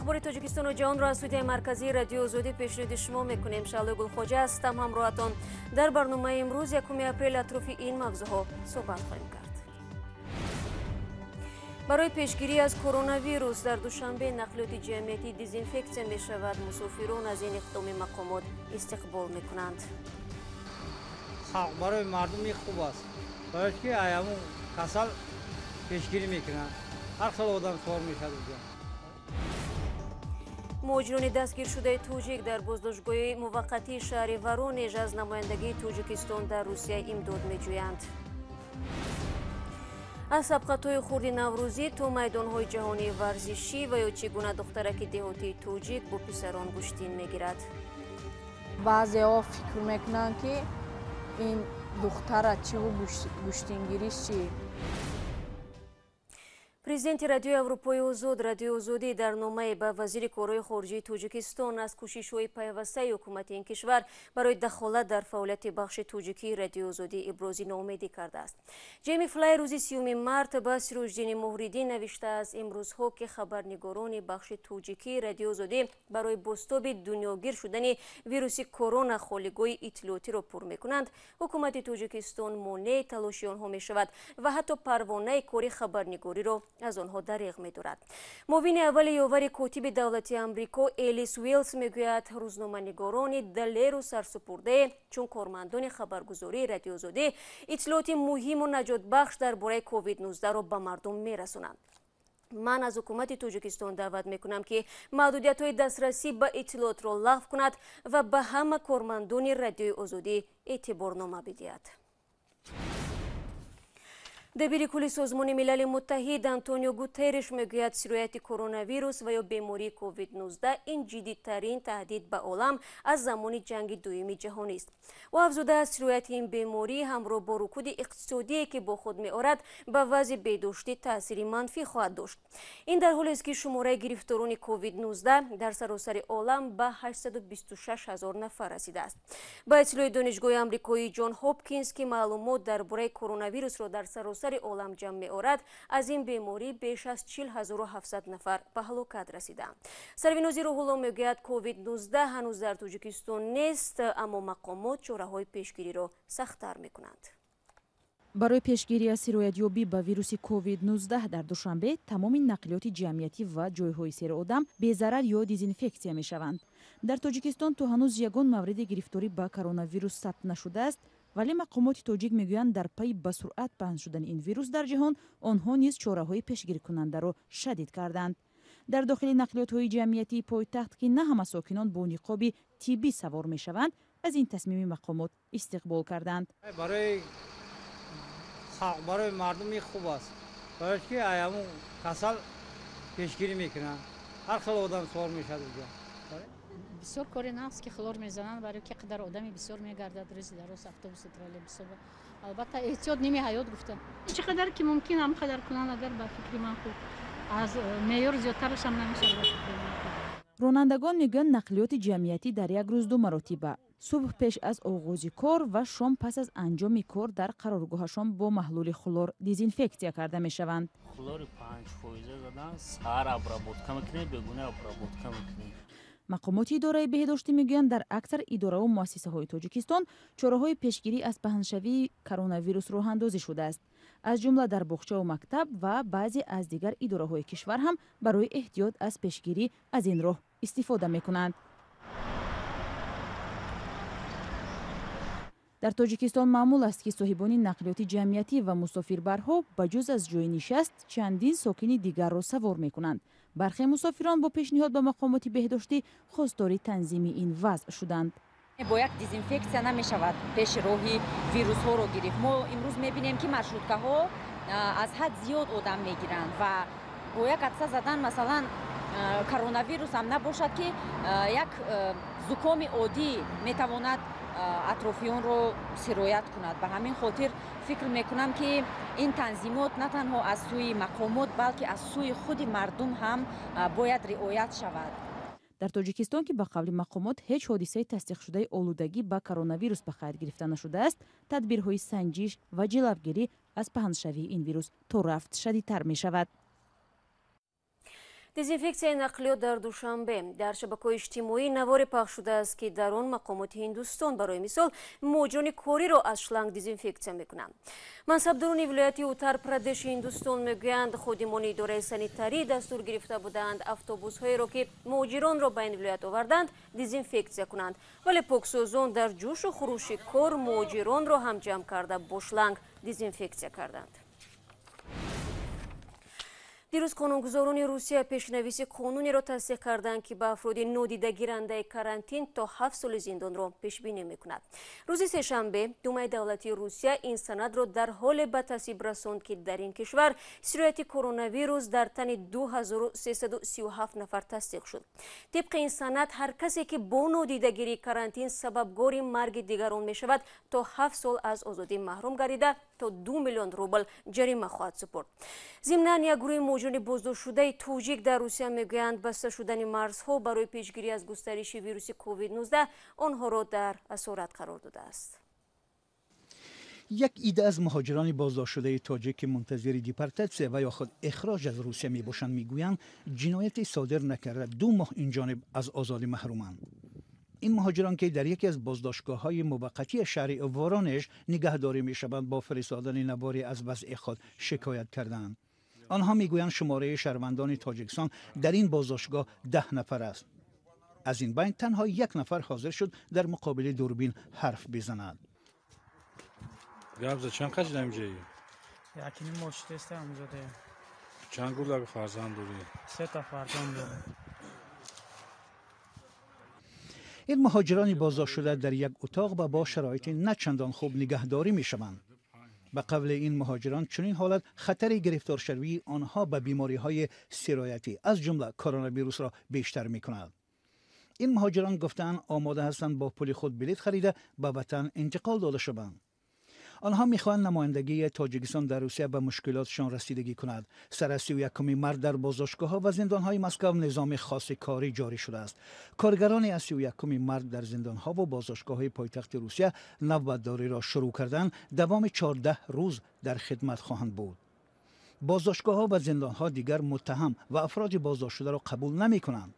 Ахбори Тоҷикистону ҷаҳонро аз студияи марказии Радиои Озодӣ пешниҳоди шумо мекунем. Шаҳлои Гулхоҷа ҳастам, ҳамроҳатон. Дар барномаи имрӯз 1 апрел атрофи ин мавзӯъҳо суҳбат хоҳем кард. Барои пешгирӣ аз коронавирус дар Душанбе нақлиёти ҷамъиятӣ дезинфексия мешавад. Мусофирон аз ин иқдоми мақомот истиқбол мекунанд. Халқ барои мардуми хуб аст, барои ки ҳамун касал пешгирӣ мекунанд. Ҳар хел одам савор мешавад онҷо. Муҳоҷирони дастгиршудаи тоҷик дар боздоштгоҳи муваққатии шаҳри Воронеж аз намояндагии Тоҷикистон дар Русия имдод меҷӯянд. Аз сабқатҳои хурди наврӯзӣ то майдонҳои ҷаҳонии варзишӣ ва ё чӣ гуна духтараки деҳотии тоҷик бо писарон гӯштин мегирад. Баъзеҳо фикр мекунанд, ки ин духтара чиву гӯштингириш чи. Президенти Радиои Аврупои Озод, Радиои Озодӣ дар номае ба вазири корҳои хориҷии Тоҷикистон аз кӯшишҳои пайвастаи ҳукумати ин кишвар барои дахолат дар фаъолияти бахши тоҷикии Радиои Озодӣ ибрози ноумедӣ кардааст. Ҷейми Флай рӯзи 30 март ба Сироҷиддини Муҳриддин навиштааст: имрӯзҳо ки хабарнигорони бахши тоҷикии Радиои Озодӣ барои бозтоби дунёгир шудани вируси корона холигоҳи иттилоотиро пур мекунанд, ҳукумати Тоҷикистон монеи талоши онҳо мешавад ва ҳатто парвонаи кори хабарнигориро аз онҳо дареғ медорад. Муовини аввали ёвари котиби давлати Амрико Элис Уилс мегӯяд, рӯзноманигорони далеру сарсупурдае чун кормандони хабаргузории Радиои Озодӣ иттилооти муҳиму наҷотбахш дар бораи COVID-19-ро ба мардум мерасонанд. Ман аз ҳукумати Тоҷикистон даъват мекунам, ки маҳдудиятҳои дастрасӣ ба иттилоотро лағв кунад ва ба ҳама кормандони Радиои Озодӣ эътиборнома бидиҳад. Дабири кулли Созмони Милали Муттаҳид Антонио Гутерриш мегӯяд, сирояти коронавирус ва ё бемории COVID-19 ин ҷиддитарин таҳдид ба олам аз замони ҷанги дуюми ҷаҳонист. Ӯ афзудааст, сирояти ин беморӣ ҳамроҳ бо рукуди иқтисодие, ки бо худ меорад, ба вазъи беҳдоштӣ таъсири манфӣ хоҳад дошт. Ин дар ҳолест, ки шумораи гирифторони COVID-19 дар саросари олам ба 826 ҳазор нафар расидааст. Ба иттилои Донишгоҳи амрикоии Ҷон Ҳопкинс, ки маълумот дар бораи коронавирусро дар саросари олам ҷамъ меорад, аз ин беморӣ беш аз 40 700 нафар ба ҳалокат расидаанд. Сарвинози Рӯҳулло мегӯяд, COVID-19 ҳанӯз дар Тоҷикистон нест, аммо мақомот чораҳои пешгириро сахттар мекунанд. Барои пешгирӣ аз сироятёбӣ ба вируси COVID-19 дар Душанбе тамоми нақлиёти ҷамъиятӣ ва ҷойҳои серодам безарар ё дезинфексия мешаванд. Дар Тоҷикистон то ҳанӯз ягон мавриди гирифторӣ ба коронавирус сабт нашудааст, вале мақомоти тоҷик мегӯянд, дар пайи ба суръат паҳн шудани ин вирус дар ҷаҳон онҳо низ чораҳои пешгирикунандаро шадид карданд. Дар дохили нақлиётҳои ҷамъиятии пойтахт, ки на ҳама сокинон бо ниқоби тиббӣ савор мешаванд, аз ин тасмими мақомот истиқбол карданд. Барои халқ, барои мардуми хуб аст, барои ки ҳамун касал пешгирӣ мекунанд. Ҳар хел одам савор мешавад онҷо. Бисёр кори нағз, ки хлор мезананд, барои ки қадар одами бисёр мегардад рӯзи дар рӯз, автобусу троллейбусо. Албатта, эҳтиёт ними ҳаёт гуфта, чӣ қадар ки мумкин, ҳам қадар кунанд агар, ба фикри ман хуб, аз меъёр зиёдтарашам намешавад, ба фикри ман хуб. Ронандагон мегӯянд, нақлиёти ҷамъиятӣ дар як рӯз ду маротиба, субҳ пеш аз оғози кор ва шом пас аз анҷоми кор, дар қароргоҳашон бо маҳлули хлор дезинфексия карда мешаванд. Хлори 5 фоиза задан, саҳар обработка мекунем, бегона обработка мекунем. Мақомоти идораи беҳдоштӣ мегӯянд, дар аксар идораву муассисаҳои Тоҷикистон чораҳои пешгирӣ аз паҳншавии коронавирус роҳандозӣ шудааст. Аз ҷумла дар боғчаву мактаб ва баъзе аз дигар идораҳои кишвар ҳам барои эҳтиёт аз пешгирӣ аз ин роҳ истифода мекунанд. Дар Тоҷикистон маъмул аст, ки соҳибони нақлиёти ҷамъиятӣ ва мусофирбарҳо ба ҷуз аз ҷойи нишаст чандин сокини дигарро савор мекунанд. Бархе мусофирон бо пешниҳод ба мақомоти беҳдоштӣ хостори танзими ин вазъ шуданд. Бо як дезинфексия намешавад пеши роҳи вирусҳоро гирифт. Мо имрӯз мебинем, ки маршруткаҳо аз ҳад зиёд одам мегиранд ва бо як атса задан, масалан, коронавирус ҳам набошад, ки як зукоми оддӣ метавонад атрофиёнро сироят кунад. Ба ҳамин хотир фикр мекунам, ки ин танзимот на танҳо аз сӯи мақомот, балки аз сӯи худи мардум ҳам бояд риоят шавад. Дар Тоҷикистон, ки ба қавли мақомот ҳеҷ ҳодисаи тасдиқшудаи олудагӣ ба коронавирус ба қайд гирифта нашудааст, тадбирҳои санҷиш ва ҷилавгирӣ аз паҳншавии ин вирус то рафт шадидтар мешавад. Дезинфексияи нақлиёт дар Душанбе. Дар шабакаҳои иҷтимоӣ наворе пахш шудааст, ки дар он мақомоти Ҳиндустон барои мисол муҳоҷирони кориро аз шланг дезинфексия мекунанд. Мансабдорони вилояти Утар-Прадеши Ҳиндустон мегӯянд, ходимони идораи санитарӣ дастур гирифта буданд автобусҳоеро, ки муҳоҷиронро ба ин вилоят оварданд, дезинфексия кунанд. Вале поксозон дар ҷӯшу хурӯши кор муҳоҷиронро ҳам ҷамъ карда бо шланг дезинфексия карданд. Дирӯз қонунгузорони Русия пешнависи қонунеро тасдиқ карданд, ки ба афроди нодидагирандаи карантин то 7 соли зиндонро пешбинӣ мекунад. Рӯзи сешанбе Думаи давлатии Русия ин санадро дар ҳоле ба тасвиб расонд, ки дар ин кишвар сирояти коронавирус дар тани 2337 нафар тасдиқ шуд. Тибқи ин санад, ҳар касе, ки бо нодидагирии карантин сабабгори марги дигарон мешавад, то 7 сол аз озодӣ маҳрум гардида, то 2 миллион рубл ҷарима хоҳад супурд. Зимнан, як гурӯҳи муҳоҷирони боздоштшудаи тоҷик дар Русия мегӯянд, баста шудани марзҳо барои пешгирӣ аз густариши вируси COVID-19 онҳоро дар асорат қарор додааст. Як ида аз муҳоҷирони боздоштшудаи тоҷик, ки мунтазири депортатсия ва ё худ ихроҷ аз Русия мебошанд, мегӯянд, ҷинояте содир накарда 2 моҳ инҷониб аз озодӣ маҳруманд. Ин муҳоҷирон, ки дар яке аз боздоштгоҳҳои муваққатии шаҳри Воронеж нигаҳдорӣ мешаванд, бо фиристодани наворе аз вазъи худ шикоят карданд. Онҳо мегӯянд, шумораи шаҳрвандони Тоҷикистон дар ин боздоштгоҳ 10 нафар аст. Аз ин байн танҳо 1 нафар ҳозир шуд дар муқобили дурбин ҳарф бизанад. Гап за чанд қаҷ даимҷаи? Якини моҳ шудеста ҳамҷода. Чанд гулак фарзанд дорӣ? 3 та фарзанд дорам. Ин муҳоҷирони боздоштшуда дар як утоқ ва бо шароити на чандон хуб нигаҳдорӣ мешаванд. Ба қавли ин муҳоҷирон, чунин ҳолат хатари гирифторшавии онҳо ба бемориҳои сироятӣ, аз ҷумла коронавирусро бештар мекунад. Ин муҳоҷирон гуфтаанд, омода ҳастанд бо пули худ билет харида ба ватан интиқол дода шаванд. Онҳо мехоҳанд намояндагии Тоҷикистон дар Русия ба мушкилотшон расидагӣ кунад. Сар аз 31 март дар боздоштгоҳҳо ва зиндонҳои Москав низоми хоси корӣ ҷорӣ шудааст. Коргарони аз 31 март дар зиндонҳо ва боздоштгоҳҳои пойтахти Русия навбатдориро шурӯъ карданд, давоми 14 рӯз дар хидмат хоҳанд буд. Боздоштгоҳҳо ва зиндонҳо дигар муттаҳам ва афроди боздоштшударо қабул намекунанд.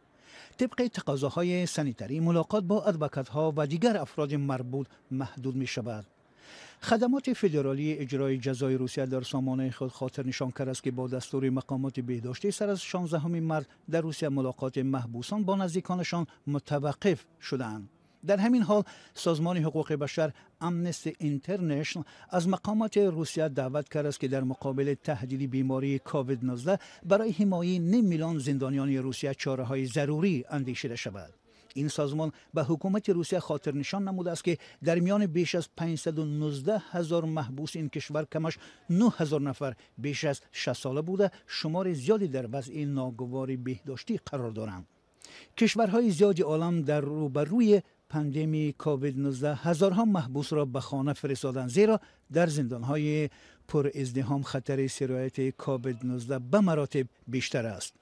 Тибқи тақозоҳои санитарӣ, мулоқот бо адвокатҳо ва дигар афроди марбут маҳдуд мешавад. Хадамоти федералии иҷрои ҷазои Русия дар сомонаи худ хотирнишон кардааст, ки бо дастури мақомоти беҳдоштӣ сар аз 16 март дар Русия мулоқоти маҳбусон бо наздиконашон мутаваққиф шудаанд. Дар ҳамин ҳол созмони ҳуқуқи башар Amnesty International аз мақомоти Русия даъват кардааст, ки дар муқобили таҳдиди бемории COVID-19 барои ҳимояи 0.5 миллион зиндониёни Русия чораҳои зарурӣ андешида шавад. Ин созмон ба ҳукумати Русия хотирнишон намудааст, ки дар миёни беш аз 519 ҳазор маҳбуси ин кишвар камаш 9 ҳазор нафар беш аз 60 сола буда, шумори зиёде дар вазъи ногувори беҳдоштӣ қарор доранд. Кишварҳои зиёди олам дар рӯбарӯи пандемияи COVID-19 ҳазорҳо маҳбусро ба хона фиристоданд, зеро дар зиндонҳои пуриздиҳом хатари сирояти COVID-19 ба маротиб бештар аст.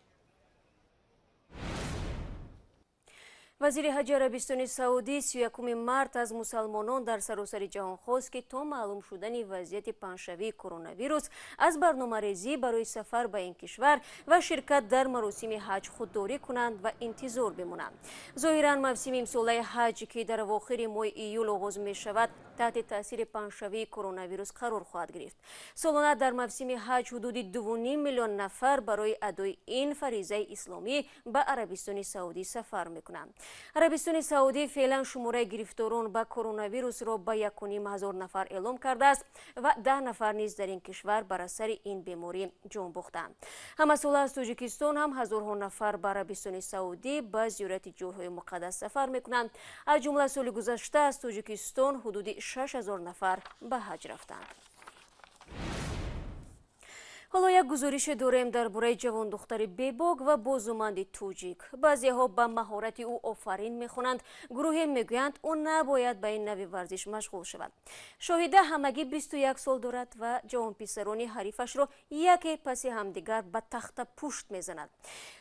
Вазири ҳаҷи Арабистони Саудӣ 31 март аз мусалмонон дар саросари ҷаҳон хост, ки то маълум шудани вазъияти паҳншавии коронавирус аз барномарезӣ барои сафар ба ин кишвар ва ширкат дар маросими ҳаҷ худдорӣ кунанд ва интизор бимонанд. Зоҳиран, мавсими имсолаи ҳаҷ, ки дар авохири моҳи июл оғоз мешавад, таҳти таъсири паҳншавии коронавирус қарор хоҳад гирифт. Солона дар мавсими ҳаҷ ҳудуди 2.5 миллион нафар барои адои ин фаризаи исломӣ ба Арабистони Саудӣ сафар мекунанд. Арабистони Саудӣ феълан шумораи гирифторон ба коронавирусро ба 1.5 ҳазор нафар эълом кардааст ва 10 нафар низ дар ин кишвар бар асари ин беморӣ ҷон бохтанд. Ҳамасола аз Тоҷикистон ҳам ҳазорҳо нафар ба Арабистони Саудӣ ба зиёрати ҷойҳои муқаддас сафар мекунанд. Аз ҷумла соли гузашта аз Тоҷикистон ҳудуди 6000 нафар ба ҳаҷ рафтанд. Ҳоло як гузорише дорем дар бораи ҷавондухтари бебок ва бозуманди тоҷик. Баъзеҳо ба маҳорати ӯ офарин мехонанд, гурӯҳе мегӯянд, ӯ набояд ба ин нави варзиш машғул шавад. Шоҳида ҳамагӣ 21 сол дорад ва ҷавонписарони ҳарифашро яке паси ҳамдигар ба тахта пушт мезанад.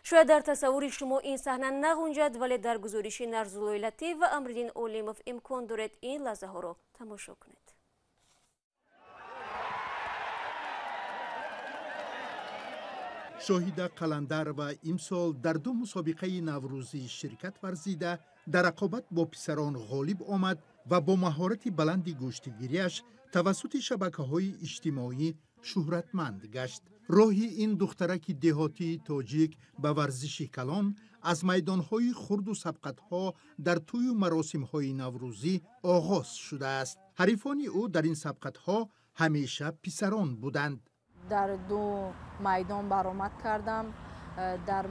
Шояд дар тасаввури шумо ин саҳна нағунҷад, вале дар гузориши Нарзуллои Латиф ва Амриддин Олимов имкон доред ин лаҳзаҳоро тамошо кунед. Шоҳида Қаландарова имсол дар ду мусобиқаи наврӯзӣ ширкат варзида, дар рақобат бо писарон ғолиб омад ва бо маҳорати баланди гӯштигириаш тавассути шабакаҳои иҷтимоӣ шӯҳратманд гашт. Роҳи ин духтараки деҳотии тоҷик ба варзиши калон аз майдонҳои хурду сабқатҳо дар тӯю маросимҳои наврӯзӣ оғоз шудааст. Ҳарифони ӯ дар ин сабқатҳо ҳамеша писарон буданд. Дар ду майдон баромад кардам. Дар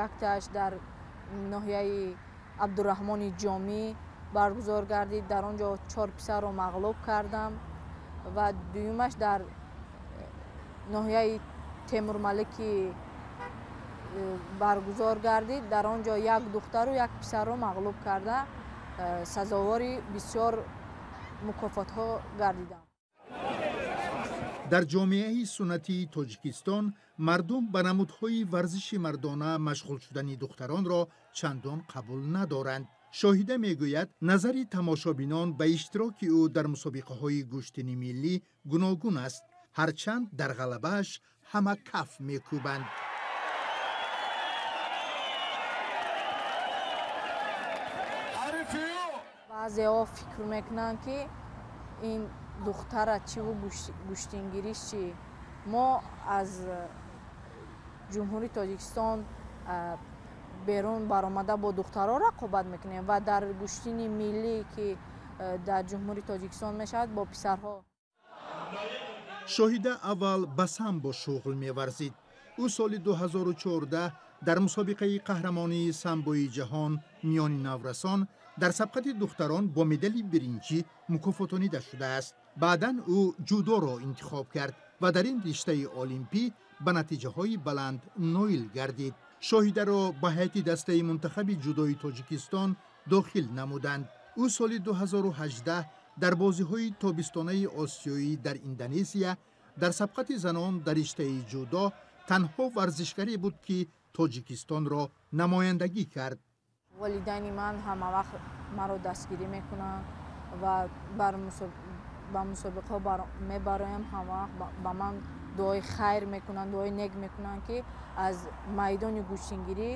яктааш дар ноҳияи Абдураҳмони Ҷомӣ баргузор гардид. Дар он ҷо 4 писарро мағлуб кардам ва дуюмаш дар ноҳияи Темурмалики баргузор гардид. Дар он ҷо як духтару як писарро мағлуб карда, сазовори бисёр мукофотҳо гардидам. Дар ҷомеаи суннатии Тоҷикистон мардум ба намудҳои варзиши мардона машғул шудани духтаронро чандон қабул надоранд. Шоҳида мегӯяд, назари тамошобинон ба иштироки ӯ дар мусобиқаҳои гӯштини миллӣ гуногун аст, ҳарчанд дар ғалабааш ҳама каф мекӯбанд. Баъзеҳо фикр мекунанд, ки ин духтара чиву гӯштингириш чи. Мо аз Ҷумҳурии Тоҷикистон берун баромада бо духтарҳо рақобат мекунем ва дар гӯштини миллӣ, ки дар Ҷумҳурии Тоҷикистон мешавад, бо писарҳо. Шоҳида аввал ба самбо шуғл меварзид. Ӯ соли 2014 дар мусобиқаи қаҳрамонии самбои ҷаҳон миёни наврасон дар сабқати духтарон бо медали биринҷӣ мукофотонида шудааст. Баъдан ӯ ҷудоро интихоб кард ва дар ин риштаи олимпӣ ба натиҷаҳои баланд ноил гардид. Шоҳидаро ба ҳайати дастаи мунтахаби ҷудои Тоҷикистон дохил намуданд. Ӯ соли 2018 дар бозиҳои тобистонаи осиёӣ дар Индонезия дар сабқати занон дар риштаи ҷудо танҳо варзишгаре буд, ки Тоҷикистонро намояндагӣ кард. Волидайни ман ҳама вақт маро дастгирӣ мекунанд ва ба мусобиқаҳо мебароям. Ҳама вақт ба ман дуои хайр мекунанд, дуои нек мекунанд, ки аз майдони гӯштингирӣ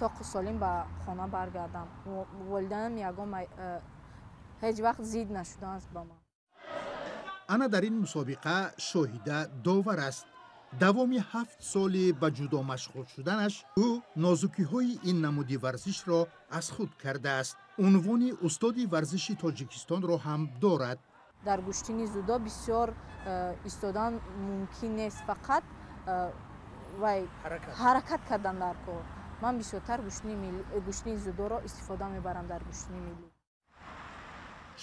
соқу солим ба хона баргардам. Волидайнам ягон ҳеҷ вақт зид нашудааст ба ман. Ана дар ин мусобиқа Шоҳида довар аст. Давоми 7 соли ба ҷудо машғул шуданаш ӯ нозукиҳои ин намуди варзишро аз худ кардааст. Унвони устоди варзиши Тоҷикистонро ҳам дорад. Дар гӯштини зудо бисёр истодан мумкин нест, фақат вай ҳаракат кардан дар кор. Ман бисёртар гӯштини зудоро истифода мебарам дар гӯштини миллӣ.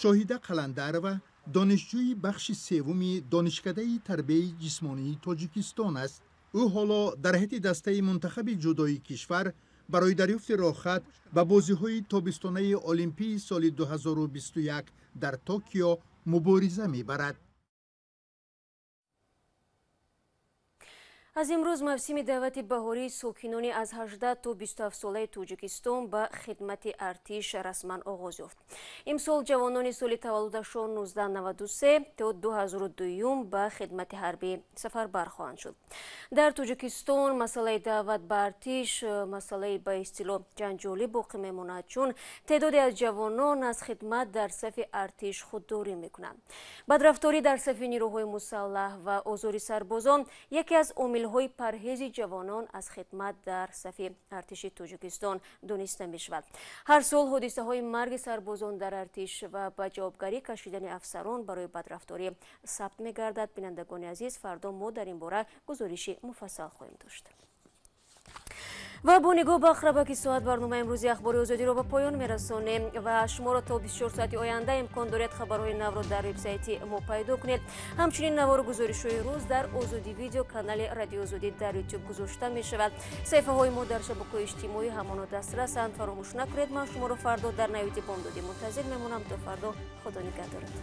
Шоҳида Қаландарова донишҷӯи бахши севуми Донишкадаи тарбияи ҷисмонии Тоҷикистон аст. Ӯ ҳоло дар ҳайати дастаи мунтахаби ҷудои кишвар барои дарёфти роҳхат ба бозиҳои тобистонаи олимпии соли 2021 дар Токио мубориза мебарад. Аз имрӯз мавсими даъвати баҳории сокинони аз 18 то 27 солаи Тоҷикистон ба хидмати артиш расман оғоз ёфт. Имсол ҷавонони соли таваллудашон 1993 то 2002 ба хидмати ҳарбӣ сафарбар хоҳанд шуд. Дар Тоҷикистон масъалаи даъват ба артиш масъалаи ба истилоҳ ҷанҷолӣ боқӣ мемонад, чун теъдоде аз ҷавонон аз хидмат дар сафи артиш худдорӣ мекунанд. Бадрафторӣ дар сафи нирӯҳои мусаллаҳ ва озори сарбозон яке аз омилҳои парҳези ҷавонон аз хидмат дар сафи артиши Тоҷикистон дониста мешавад. Ҳар сол ҳодисаҳои марги сарбозон дар артиш ва ба ҷавобгарӣ кашидани афсарон барои бадрафторӣ сабт мегардад. Бинандагони азиз, фардо мо дар ин бора гузориши муфассал хоҳем дошт. Ва бо нигоҳ ба храбаки соат барномаи имрӯзи Ахбори Озодиро ба поён мерасонем ва шуморо то 24 соати оянда имкон доред хабарҳои навро дар вебсайти мо пайдо кунед. Ҳамчунин навору гузоришҳои рӯз дар Озодӣ видео канали Радио Озодӣ дар Ютуб гузошта мешавад. Саҳифаҳои мо дар шабакаҳои иҷтимоӣ ҳамоно дастрасанд. Фаромӯш накунед, ман шуморо фардо дар навиди бомдодӣ мунтазир мемонам. То фардо, Худо нигаҳдорад.